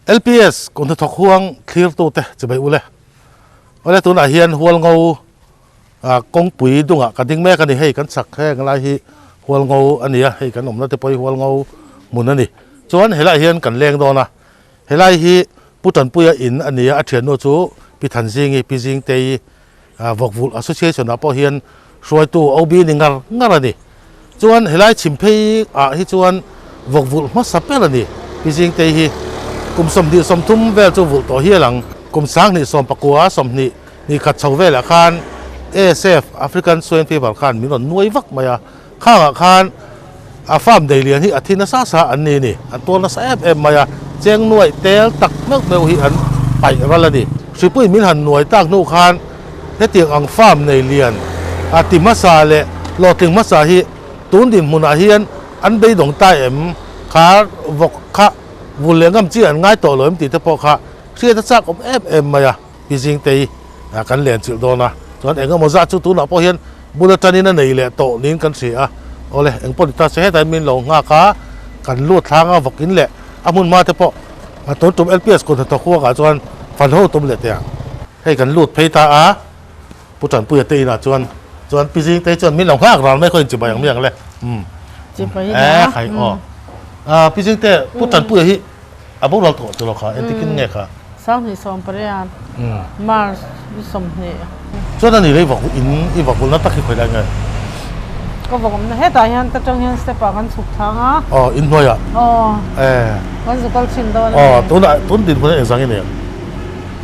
LPS kum hnathawk huang thlirtute chibai ule. Awle tunah hian Hualngo kawngpui dungah ka ding mek a ni. Hei kan chhak heng lai hi Hualngo a ni a, hei kan awmna te pawh hi Hualngo hmun a ni. Chuan helaiah hian kan leng dawn a, helai hi Pu Tanpuia in a ni a, a thiannu chu Pi Thanzingi, Pi Zingtei Vawkvulh Association ah pawh hian hruaitu OB ni ngar ngar a ni. Chuan helai chhim phei ah hi chuan vawkvulh hmasa ber a ni. Pi Zingtei hi kum 30 vel chu vulh tawh hial ang. Kum 2019 20 ni khat chho velah khan ASF, African Swine Fever, khan min rawn nuai vak mai a. Khangah khan a farm nei lian hi a thi nasa sa an ni ni. An tuar nasa em em mai a, cheng nuaih tel tak meuh meuh hi an paih ral a ni. Hripui min han nuai tak hnu khan hetiang ang farm nei lian a ti hmasa leh hlawhtling hmasa hi tun dinhmunah hian an beidawng ta em? Kha vawk kha vul leh ngam chi an ngai tawh lo em tih te pawh kha hriat a chak awm em em mai a. Pi Zingtei kan len chilh dawn a, chuan eng emaw zat chu tunah pawh hian bul atangin a nei leh tawh niin kan hria a, awle eng pawh ni ta se hetah hian min lo nghak a, kan lut thlang a vawkin leh a hmun hma te pawh tun tum LPS kut hnathawk huangah chuan fan ho tum leh teh ang. Hei kan lut phei ta a, Pu Tanpuia te inah chuan chuan Pi Zingtei chuan min lo nghak ral mai khaw in chibai ang mi ang le umm e khai aw Pi Zingte Pu Tanpuia hi A boral tawh chu lo kha, engtikin nge kha? 2018, March ni 20. Chuan a ni lei vak in i vak ulna tak hi khawi lai nge? Ka vak awmna hetah hian ka tang hian step ah kan chhuk thlang a. Aw, in hnuai ah? Aw. Eh. Kan zu kal thin dawn a ni. Aw, tunah tun dinhmunah engzang i nei ang?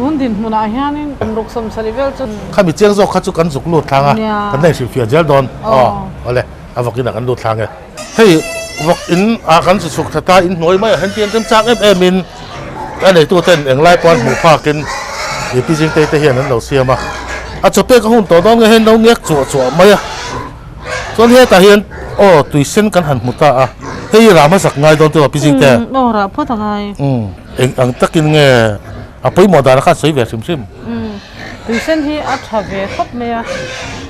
Tun dinhmunah hianin ruk 70 vel chu. Khami chiang zawk kha chu kan zuk lut thlang a, kan la inhrilhfiah zel dawn. Aw, awle, a vak inah kan lut thlang e. Hei vawk in ah kan chu chhuk that a, in hnuai mai ah hian tiang remchang em em in a neitu ten englai pawh an hmuh phak in ih pi zingtei te hian an lo siam a, a chaw pek a hun tawh dawn nge hian lo ngek chuah chuah mai a, chuan hetah hian aw tui sen kan han hmu ta a, hei rah hmasak ngai dawn tiraw pi zingte? Umm aw rah phawt a ngai. Umm eng ang takin nge a pawimawh dan a khan sawi ve hrim hrim. Umm tui sen hi a tha ve khawp mai a,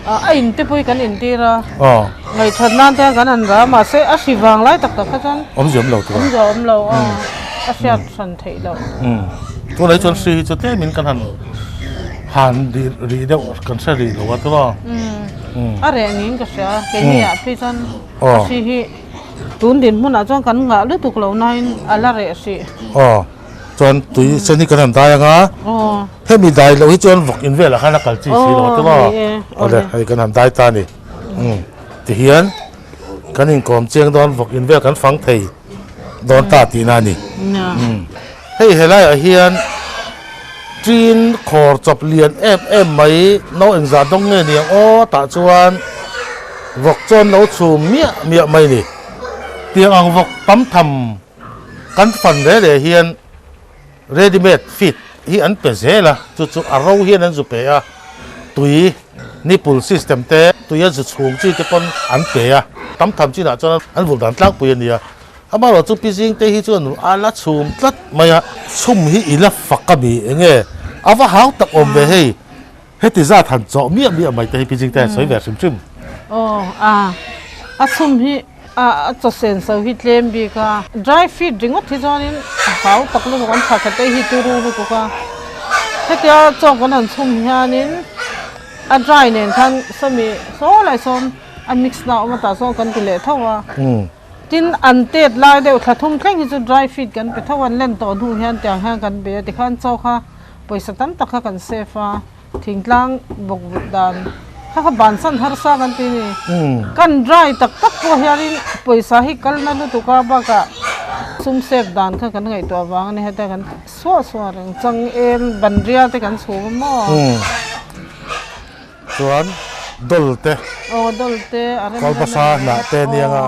a in te pawh hi kan intir a. Aw. Ngaihthat nan te kan han ra mahse a hri vang lai tak tak kha chuan awmzia awm lo tur awmzia awm lo a a hriat hran theih loh. Umm tunah hi chuan hri hi chu tlem in kan han han rih rih deuh kan hre rih lo a tiraw. Umm a reh niin ka hria keini ah phei chuan a hri hi tun dinhmunah chuan kan ngah lutuk lo nain a la reh hrih. Aw. Chuan tui sen hi kan han dai anga hemi dai loh hi chuan vawk in velah khan a kal chi si lo a tiraw awle hei kan han dai ta a ni tihian kan inkawm chiang dawn vawk in vel kan fang thei dawn ta tihna a ni hei helaiah hian tin khawr chawp lian em em mai no engzah dawng nge niang aw tah chuan vawk chuan lo chhum miah miah mai a ni tiang ang vawk tam tham. Kan fan reh reh hian ready made feed hi an pe zel a, chu chu a ro hian an zu pe a, tui nipple system te tui a zu chhung chi te pawn an pe a, tam tham chinah chuan an vulh dan tlangpui a ni a, amaherawh chu pi zing te hi chuan a la chhum tlat mai a, chhum hi i la fak a mi eng nge a va hau tak awm ve hei, heti zat han chawh miah miah mai te hi pi zing te sawi ve hrim hrim. Aw a, a chhum hi. A chaw sen so hi tlem bik a, dry feed ringawt hi chuanin a hau tak lutuk an tha khat te hi turu lutuk a, hetia chaw kan han chhum hianin a dry nen khan sawmi saw lai sawn a mix na a awm a tah sawn kan ti leh tho a, tin an tet lai deuh thla thum thleng hi chu dry feed kan pe tho a, an len tawh hnu hian tiang hian kan bei a tikhan chaw kha pawisa tam tak kha kan save a. Thingtlang bawk vut dan kha kha bansan harsa kan ti ni. Kan dry tak tak pawh hianin pawisa hi kal na lutuk a bakah sum save dan kha kan ngaihtuah vang a ni heta kan suah suah reng chang em banria te kan chhum a maw. Chuan dawl te. Aw dawl te a rem rem a ni. Kalbasa hnah te nia nga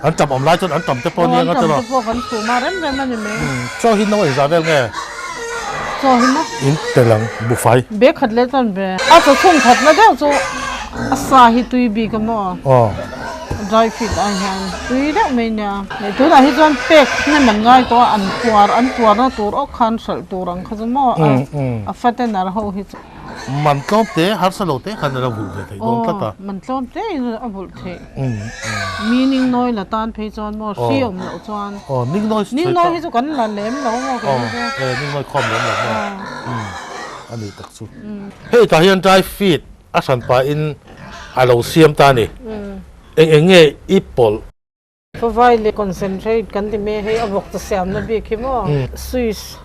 an tam awm lai chuan an tam te pawh nia nga te lo. Aw an tam te pawh kan chhum a rem rem a ni mai. Chaw hi no engzah vel nge? Chaw hi maw? In tel ang buffet. Be khat leh chuan be. A chaw chhung khat na deuh chu a sa hi tui bik a maw? Aw. Dry fit ai hian tui deuh mai nia. Hei tunah hi chuan pek hnem an ngai tawh a an puar an puarna tur awk khan hralh tur ang kha chu maw? A fatener ho hi chu. Man tlawm te harsa lo te khan a lo vulh ve theih dawn tlat a. Aw, man tlawm te in a vulh theih. Mi ningnawi la tan phei chuan maw hri awm loh chuan. Aw, ningnawi Ningnawi hi chu kan la lem lo maw kei chu. Aw, e ningnawi khawm lem lo maw. A nih tak chu. Hei tah hian dry feed a hran pahin a lo siam ta a ni. Eng eng nge i pawlh? Pawai leh concentrate kan ti mai a, hei a vawk ta siamna bik hi maw Swiss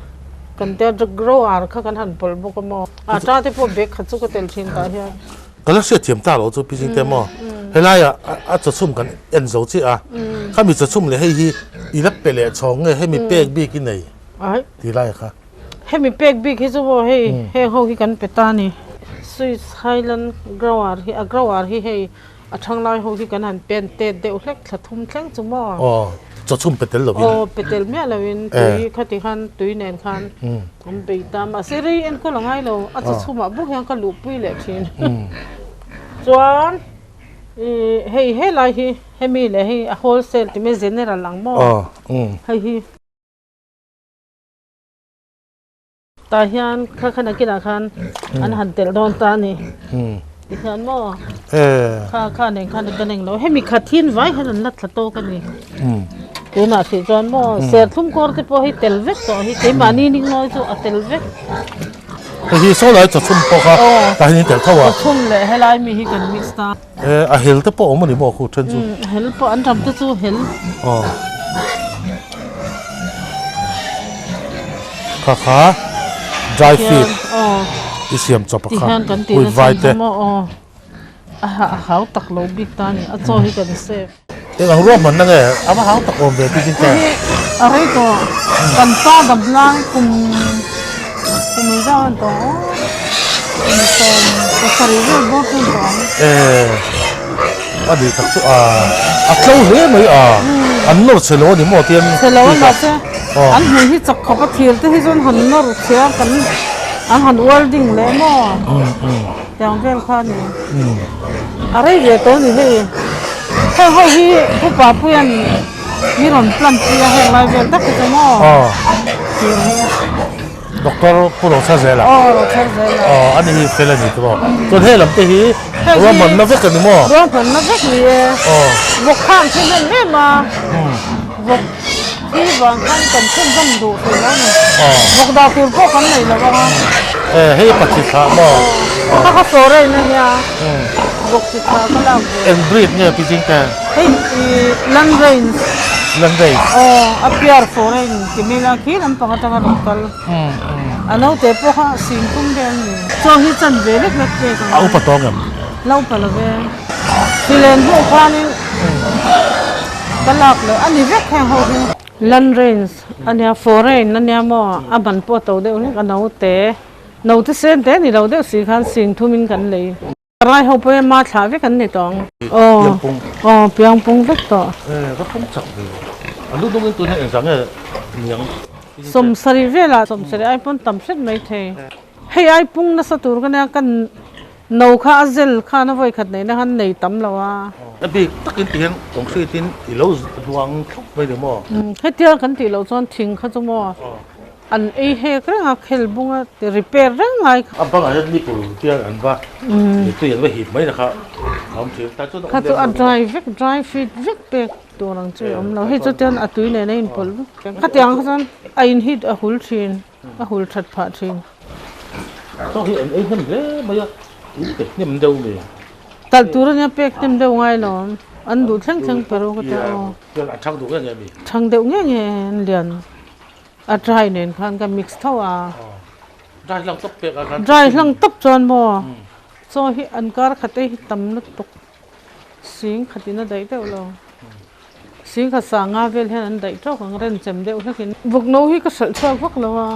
kan tia grower kha kan han pawlh bawk a maw ata te pawh bag khat chu ka tel thin tah hian. Ka la hriatthiam ta lo chu Pi Zingte maw helaia a chawchhum kan en zo chiah a, khami chawchhum leh hei hi i la pe leh chhawng nge hemi pek bik i nei tih lai kha. Hemi pek bik hi chu maw hei heng ho hi kan pe ta a ni. Swiss Highland grower hi a grower hi hei A thanglai ho hi kan han pen tet deuh hlek thla thum thleng chu maw? Aw, chaw chhum pe tel lovin. Aw, pe tel miah lovin tui khati khan tui nen khan an bei ta. Mahse rei enkawl a ngai lo, a chaw chhumah bawk hian ka luhpui leh thin. Chuan ih hei helai hi hemi leh hei a wholesale ti mai general ang maw? Hei hi. Tah hian kha kha nakinah khan an han telh dawn ta a ni. Tikhian maw? Kha kha nen khan ka neng lo. Hemi khat hin vai hian an la thla tawk a ni. Tunah hrih chuan maw serthlum kawr te pawh hi tel vek tawh hi keimahni ningnawi chu a tel vek. Hei hi saw lai chawchhum pawh kha tah hian in tel tho a. Chawchhum leh helai mi hi kan mix ta. A hel te pawh awm a ni maw khu then chu? Hel pawh an ram te chu hel. Aw. Kha kha dry feed i siam chawp a kha ui vai te. A hau tak lo bik ta a ni a chaw hi kan save. Eng ang ruahman na nge a va hau tak awm ve pi Jingte? A rei tawh kan pa dam lai kum kum engzah an tawh ang kum 17 vel bawr chu an tawh ang. Eh a nih tak chu a a tlo hle mai a an nawr chhe lo a ni maw tian Chhe lo a mahse an hmui hi chak khawp a thir te hi chuan han nawr chhe a kan an han welding leh maw tiang vel kha a ni. A rei ve tawh a ni hei. Heng ho hi Pu Papuia'n mi rawn plant pui a heng lai vel tak hi chu maw? Aw. Thir hi. Doctor Pu Rochazela. Aw Rochazela. Aw ani hi fel a ni chu maw. Chuan hei lam te hi ruahmanna vek a ni maw? Ruahmanna vek ni e. Aw. Vawk kha an thi hnem em a. Vawk thi vang khan kan chhunzawm duh thei lo a ni. Aw. Vawk dah tur pawh kan nei lo ang a. E hei pachi thlah maw? Aw. Kha kha foreign a nia. Vawk chi thlah ka lak ve. Eng breed nge pi ching te? Hei i land range. Land range. Aw a pure foreign ti mai la khi lampang atanga rawn kal. A naute pawh kha sing tum vel a ni. Chaw hi chan ve lek lek pek ang. A upa tawng em? La upa lo ve. Hrilen hmuh khanin ka lak leh a ni vek heng ho hi. Land range a nia, foreign a nia maw, a ban pawh a to deuh hlek a naute, naute sen te a ni lo deuh si khan sing thumin kan lei. Rai ho pawh hi ma thlah vek an ni tawh ang. Aw, aw piangpung vek tawh. E, ka pung chak ve. A lu dungin tun hi engzah nge niang? Sawmsarih velah sawmsarih ai pawn tam hret mai thei. Hei ai pung nasa tur ka nia kan No kha a zel khan a vawi khat neihna khan nei tam lo a. A bik takin ti hian concrete in i lo duang thlawp mai ni maw? Hetia kan tih loh chuan thing kha chu maw an ei hek reng a, khel bung a ti repair reng ngai kha. A bangah hian nipple tiang an va tui an va hip mai na kha a awm thin. Tah chuan Kha chu a dry vek, dry fit vek pek tur ang chu a awm lo. Hei chu tian a tui nen a inpawlh vek. Khatiang kha chuan a in hit a hul thin. A hul that phah thin. Chaw hi an ei hnem hle mai a, in pe hnem deuh mi. Talh tur ania pek hnem deuh ngai lo ang, an duh thleng thleng pe ru ka tia aw. Chuan a thang duh nge nge mi? Thang deuh nge nge an lian, a dry nen khan ka mix tho a. Dry hlang tawp pek ah khan. Dry hlang tawp chuan maw, chaw hi an kar khat ei hi tam lutuk. Sing khatin a daih deuh lo. Sing khat sanga vel hian an daih tawk ang ren chem deuh hlekin. Vawk no hi ka hralh chhuak vak lo a,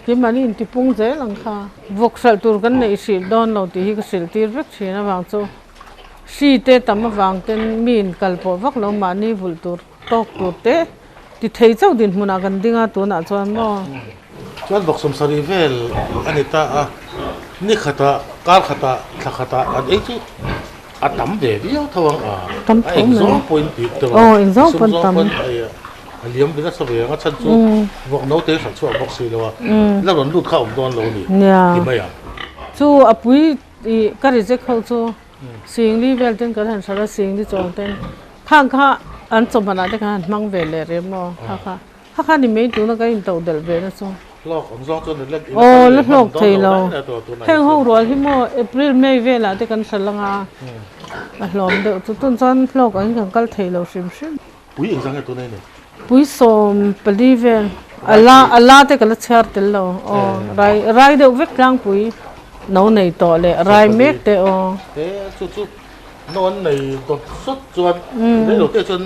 keimahni intipung zel ang kha. Vawk hralh tur kan neih hrilh dawn lo tih hi ka hrilh tir vek thin avang chu hri te tam avang ten mi in kal pawh vak lo mahni vulh tur tawk tur te ti thei chauh dinhmunah kan ding a tunah chuan maw. Chuan vawk 70 vel a ni ta a, ni khatah kar khatah thla khatah an ei chu a tam ve viau tho ang a, a engzawng pawhin tih te maw, a sum zawng pawn a liam ve nasa ve ang a chhan chu vawk naute hralh chhuak bawk si lo a, la rawn lut kha a awm dawn lo a ni ti mai ang. Chu a pui ih ka reject ho chu singli vel ten kan han hralh a singli chuang ten khang kha an chawhmanah te khan han hmang ve leh rem maw kha kha kha kha ni mai tuna kan intoh delh ve na chu. Hlawk ang zawng chuan la Aw la hlawk thei lo heng ho rual hi maw April May velah te kan hralh anga a hlawm deuh chu tun chuan hlawk angin kan kal thei lo hrim hrim. Pui engzah nge tuna i nei? Pui 14 vel a la a la te ka la chhiar tel lo aw rai rai deuh vek tlangpui no nei tawh leh rai mek te aw. He chu chu no an nei dawt sawt chuan rei lo te chuan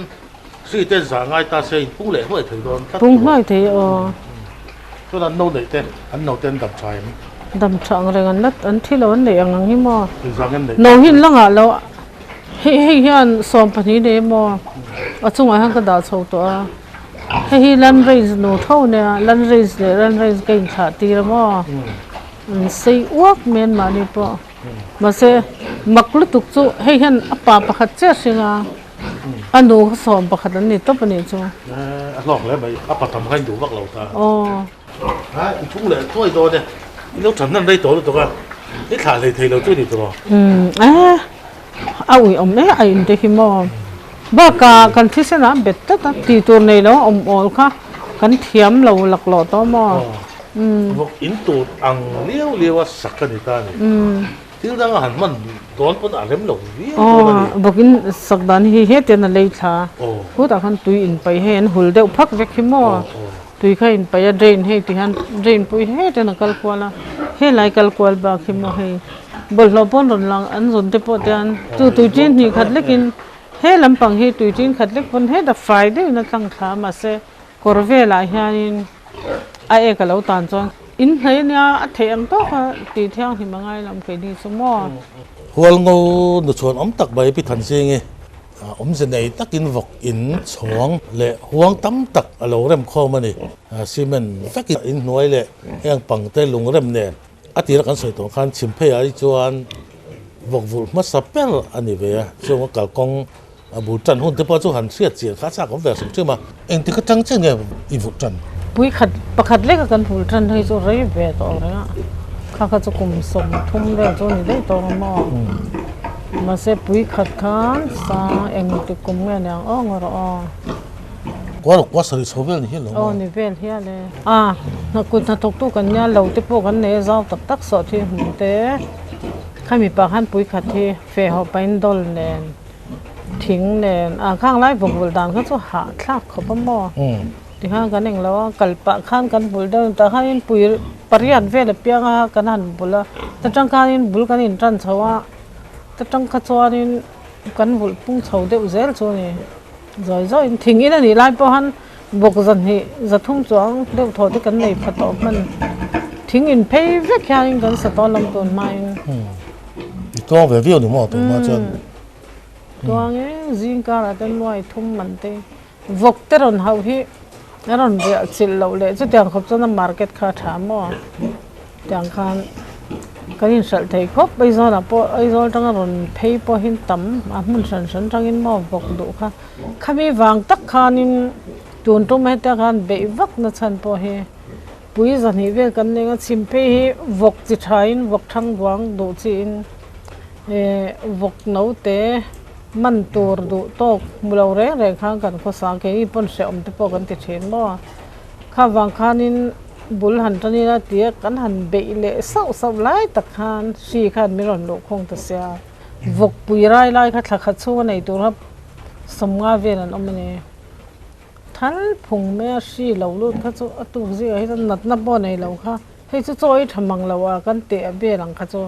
hri te zah ngai ta se in pung leh hnuai thei dawn tlat Pung hnuai thei aw. Chuan an no neih te an no te an dam tha em? Dam tha ang reng an la an thi lo an neih ang ang hi maw? Engzah nge an neih? No hi an la ngah lo. Hei hei hian 12 nei emaw a chungah hian ka dah chho tawh a hei hi land range nu tho nia land range leh land range ka inthlah tir a maw an sei uak mai an mahni pawh mahse mak lutuk chu hei hian a pa pakhat chiah hring a a nu kha 11 an ni tawp a nih chu. A hlawk hle mai a pa tam kha in duh vak lo ta. Aw. A i phung leh thuai dawn e i lo than hnan rei tawh lutuk a i thlah hlei thei lo chu ni tawh. Umm A ui awm e a in te hi maw? Bakah kan thisen ah bet tlat a, tih tur nei lo a awm awl kha kan thiam lo laklawh tawh maw? Vawk in tur ang liau liau a sak a ni ta a ni. Thil dang a han hman dawn pawn a rem lo viau dawn a ni. Aw, vawk in sak dan hi hetian a lei thla. Khutah khan tui in paih hei an hul deuh phak vek hi maw? Tui kha in paih a drain hei ti hian drain pawh hi hetian a kal kual a, helai kal kual bak hi maw hei bawlhhlawh pawn rawn lang an zawn te pawh tian chu tui tin hnih khat lekin he lampang hi tui tin khat lek pawn heta fai deuhin a tlang thla a mahse kawr velah hianin a ek a lo tan chuan in hnai ania a theih ang tawk a tih thianghlim a ngai lam keini chu maw. Hualngo nuchhuan awm tak mai Pi Thanzingi Awmze nei takin vawk in chhawng leh huang tam tak a lo rem khawm a ni. Cement vekin in hnuai leh heng pang te lung rem nen a tira kan sawi tawh khan chhim pheiah hi chuan vawk vulh hmasa ber a ni ve a. Chung a kalkawng a bul tan hun te pawh chu han hriat chian kha a chak awm ve hrim hrim a. Engtik atang chiah nge i vulh tan? Pui khat pakhat leka kan vulh tan hei chu rei ve tawh reng a, kha kha chu kum 30 vel chu a ni daih tawh ang maw? Mahse pui khat khan sa engtik kum nge ni ang aw ngaw rawh aw. Kua rawh kua sarih chho vel ni hian lo maw? Aw ni vel hial e. A kut hnathawktu kan nia lo te pawh kan nei a zau tak tak sawh thi hmun te khami pah khan pui khat hi feh haw pahin dawl nen. Thing nen a khang lai vawk vulh dan kha chu hahthlak khawp a maw tikhan kan englo a kal pah khan kan vulh deuh tah khanin pui pariat vel a piang a kan han vulh a ta tang khanin bul kan in tan chho a ta tang kha chuanin kan vulh pung chho deuh zel chu a ni zawi zawiin thing in a nih lai pawh khan vawk zahnih zathum chuang deuh thaw te kan nei pha tawh hman thing in phei vek hianin kan sa tawh lam tun hmain. I tuang ve viau ni maw tun hma chuan. Tuang e, zing karah te nuai thum man te vawk te rawn hauh hi a rawn riah chilh loh leh chutiang khawp chuan a market kha a tha maw? Tiang khan kan inhralh thei khawp Aizawlah pawh Aizawl atanga rawn phei pawhin tam a hmun hran hran atangin maw vawk duh kha khami vang tak khanin tun tum hetia khan beih vak na chhan pawh hi pui zahnih vel kan nei a chhim phei hi vawk chi thain vawk thang duang duh chiin. Vawk naute man tur duh tawk hmu lo reng reng khan kan khawsa a, keini pawn hrehawm te pawh kan ti thin maw? Kha vang khanin bul han tan ila tia kan han beih leh sauh sauh lai tak khan hri khan min rawn luh khung ta sia. Vawk pui rai lai kha thla khat chhunga nei tur kha 50 vel an awm a ni. Thal phung mai a hri lo lut kha chu a tuk zingah hi chuan natna pawh nei lo kha hei chu chaw ei tha mang lo a kan teh a vel ang kha chu.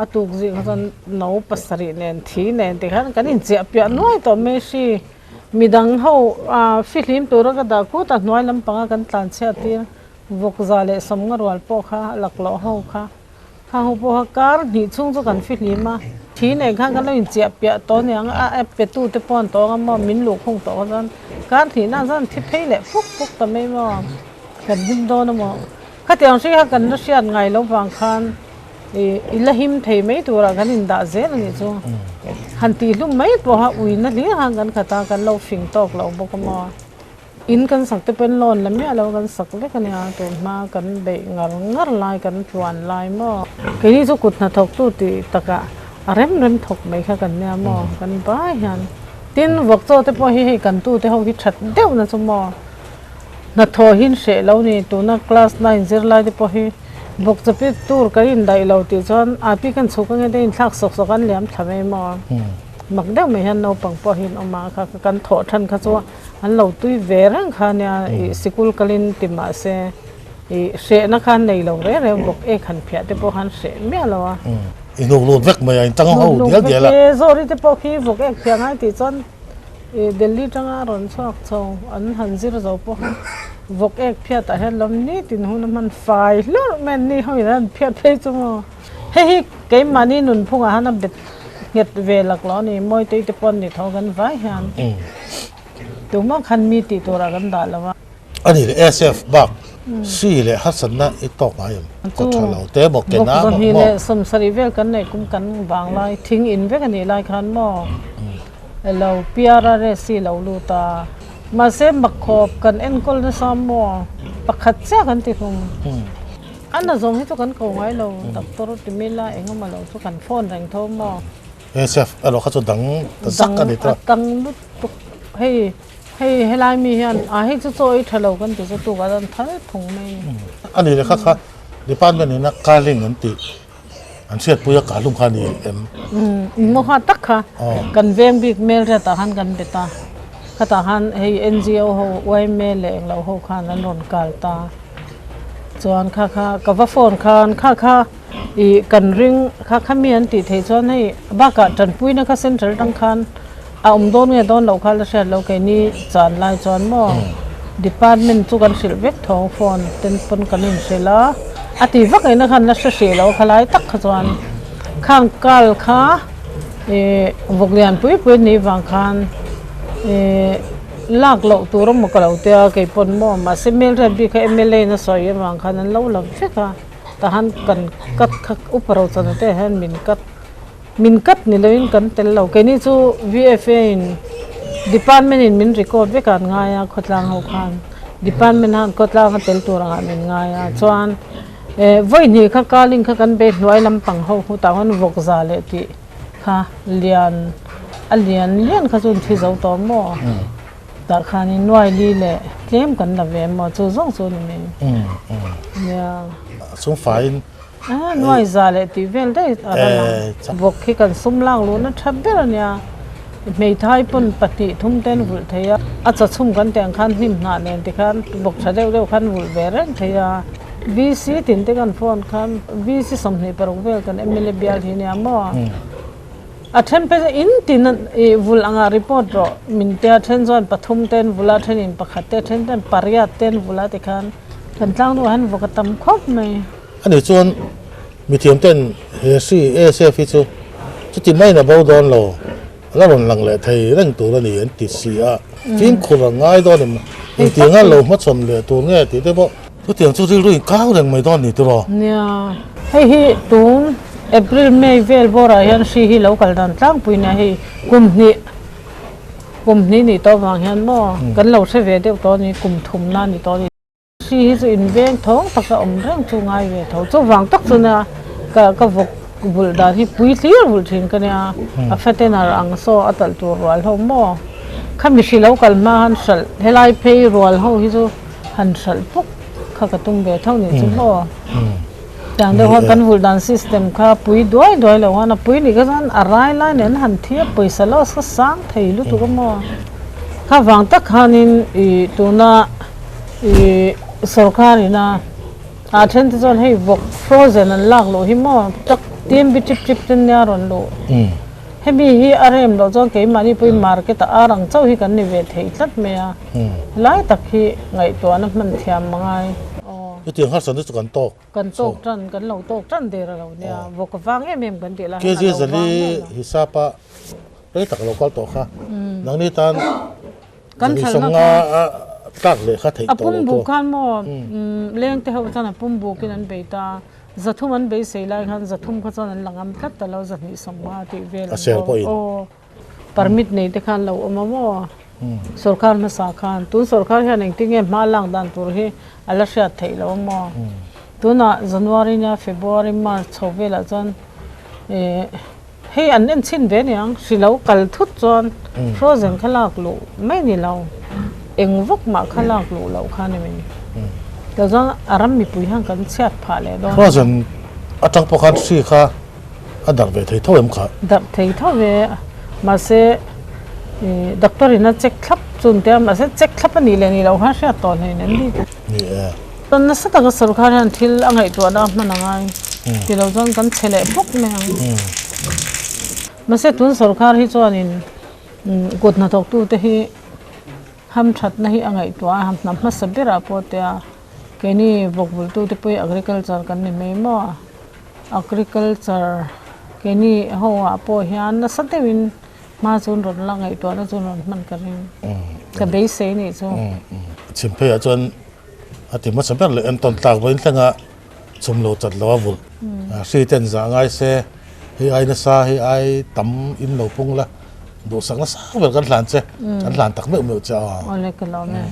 A tuk zing kha chuan no pasarih nen thi nen ti khan kan inchiah piah nuai tawh mai hri. Midang ho ah fihlim tura ka dah khut a hnuai lampanga kan tlan chhiat tir vawk za leh sawmnga rual pawh kha laklawh ho kha kha ho pawh kha kar hnih chhung chu kan fihlim a. Thi nen khan kan lo inchiah piah tawh aniang a a pe tu te pawh an tawng a maw min luh khung tawh kha chuan kar hnih na chuan thi phei leh puk puk ta mai maw kan hlim dawn a maw. Khatiang hri kha kan la hriat ngai lo vang khan i la him thei mai turah kan indah zel a nih chu. Han tih hlum mai pawha uina hlir khan kan khat a, kan lo fing tawk lo bawk a maw. In kan sak te pawhin loan la miah lo kan sak vek a nia, tun hma kan beih ngar ngar lai kan tluan lai maw. Keini chu kut hnathawktu tih takah a rem rem thawk mai kha kan nia maw, kan bai hian. Tin, vawk chaw te pawh hi hei kan tute ho hi that deuh na chu maw. Hnathawh hi hreh lo ni, tuna class nine zirlai te pawh hi vawk chaw pi tur kan indaih lo tih chuan a pi kan chhuk ange te inthlak sawk sawk an liam thla mai maw. Mak deuh mai hian naupang pawh hi an awm a, kha kan thawh than kha chu an lo tui ve reng kha nia ih sikul kalin ti mahse ih hrehna kha an nei lo reng reng bawk ek han phiah te pawh khan hreh miah lo a. I hnuk lut vek mai a, in tang ho dial dial a. Zawri te pawh khi vawk ek phiah ngai tih chuan ih Delhi tanga rawn chhuak chho an han zir zo pawh kha vawk ek phiat ah hian lawm nitin hun a hman fai hlurh mai an ni ho in an phiat phei chu maw. Hei hi keimahni nunphungah han a bet nghet ve lak lo a ni, Mawitei te pawh an ni tho kan vai hian tumah khan mi tih turah kan dah lo a. A ni le SF bak hri leh harsatna i tawk ngai em? Kaw tha lo te maw ke na maw? Vawk leh sawmsarih vel kan neih kum kan vang lai thing in vek a nih lai khan maw lo PRRSC lo lut a mahse makhawp kan enkawl nasa maw pakhat chiah kan ti hlum. A na zawng hi chu kan ko ngai lo, doctor ti mila eng emaw lo chu kan phone reng tho maw? He chef erawh kha chu dang ta zak a ni ta. Dang a tang lutuk hei hei helai mi hian a hei chu chaw ei tha lo kan ti chu tukah chuan thal phung mai a ni. A ni leh kha kha department ina carling an tih an hriatpui a kahlum kha a ni em? Umm maw kha tak kha kan veng bik Melriat ah khan kan bet a, khatah khan hei NGO ho yma leh englo ho khan an rawn kal ta. Chuan kha kha ka va phone khan kha kha ih kan ring kha kha mi an tih theih chuan hei bakah tanpuina kha central atang khan a awm dawn nge dawn loh kha la hriat loh keini chan lai chuan maw department chu kan hrilh vek tho phone ten pawn kan inhrilh a a ti vak aina khan la hre hrih loh khalai tak kha chuan khang kal kha ih vawk lian pui pui a nih vang khan ih. Lak loh tur emaw ka lo tia kei pawn maw mahse Melriat bik kha mla in a sawi avang khan an lo la vek a tahan kan cut kha upa ro chana te hian min cut min cut ni loin kan tel lo keini chu VFA in department in min record vek a an ngai a khawtlang ho khan department han khawtlang a tel tur angah min ngai a chuan eh vawi hnih kha kaling kha kan be hnuai lampang ho hutah khan vawkza leh tih. Kha lian a lian lian kha chu an thi zo tawh maw? Tah khanin nuai li leh tlem kan la ve maw? Chu zawng chu a ni mai. Nia. Chung faiin. A nuai za leh tih vel daih a ral ang. Vawk khi kan sum lak luhna tha ber a nia. Hmeithai pawn pahnih thum te an vulh thei a. A chawchhum kan tih ang khan hnim hnah nen tikhan vawk tha deuh deuh khan vulh ve reng thei a. VC tin te kan phone khan VC 26 vel kan mla bial hi nia maw? A then phei chuan in tin i vul anga report rawh min tia then chuan pathum te an vul a then in pakhat te then ten pariat te an vul a tikhan kan tlang duh ah hian vawk a tam khawp mai. Ani chuan mithiam ten he hri ASF hi chu chuti maiin a bo dawn lo. La rawn lang leh thei reng tur a ni an ti si a, fimkhur a ngai dawn em? Engtiang a lo hmachhawn leh tur nge tih te pawh chutiang chu rilru in kau reng mai dawn ni tiraw? Nia, hei hi tun April, May vel bawrah hian hri hi lo kal dan tlangpui nia hei kum hnih kum hnih nih tawh vang hian maw kan lo hre ve deuh tawh a ni kum thumna a ni tawh a ni. Hri hi chu inveng thawng taka awm reng chu ngai ve tho. Chuvang tak chu nia ka ka vawk vulh dan hi pui hlir vulh thin ka nia. A fatener ang saw a talh tur rual ho maw? Khami hri lo kal hma han hralh helai phei rual ho hi chu han hralh puk kha ka tum ve tho nih chu maw? Tiang deuh khan kan vulh dan system kha pui duai duai lo khan a pui nih kha chuan a rai lai nen han thi a pawisa loss kha sang thei lutuk a maw? Kha vang tak khanin ih tuna Ih sorkar ina ah then te chuan hei vawk frozen an lak luh hi maw tak tim bi chip chip ten nia rawn luh hemi hi a rem loh chuan keimahni pawhin market ah ar ang chauh hi kan ni ve thei tlat mai a helai tak hi ngaihtuahna hman thiam a ngai. Chutiang harsatna chu kan tawk. Kan tawk tan kan lo tawk tan der a lo nia vawk a vang em em kan tih lai hian a lo vang em em. Hisapa rei tak lo kal tawh kha nangni tan Kan thalna kha tlak leh kha theih tawh lo. A pum buk khan maw leng te ho chuan a pum bukin an bei ta. Zathum an beisei lai khan zathum kha chuan an la ngam tlat ta lo zahnih sawmnga tih vel an bawm. Aw permit nei te khan lo awm a maw. Sorkar hmasa khan tun sorkar hian engtin nge hma lak dan tur hi a la hriat theih lo a maw? Tunah January nia February March chho velah chuan ih hei an en chhin ve niang hri lo kal thut chuan frozen kha lak luh mai ni lo eng vawk mah kha lak luh loh kha ni mai. Tah chuan a ram mipui hian kan chhiat phah leh dawn. Frozen atang pawh khan hri kha a darh ve thei tho em kha? Darh thei tho ve mahse ih doctor in a check thlap chun te a mahse check thlap a nih leh nih loh khan hriat tawh hlein an ni. Ni e. Chuan nasa taka sorkar hian thil a ngaihtuahna a hman a ngai ti lo chuan kan chhe leh bawk mai ang. Mahse tun sorkar hi chuanin kut hnathawktute hi hamthatna hi a ngaihtuah a, hnam hmasa berah pawh tia keini vawkvultute pawh hi agriculture kan ni mai maw a, agriculture keini ho ah pawh hian nasa deuhin Hma chuan rawn la ngaihtuahna chuan rawn hman ka ring. Ka beisei nih chu. Chhim pheiah chuan a ti hmasa ber leh entawn tlak vawiin thlenga chhum lo chat lo a vulh. Hri ten zah ngai se hei ai nasa hei ai tam in lo pung la duhsak nasa ber kan hlan che kan hlan tak meuh meuh che a. Awle ka lawm e.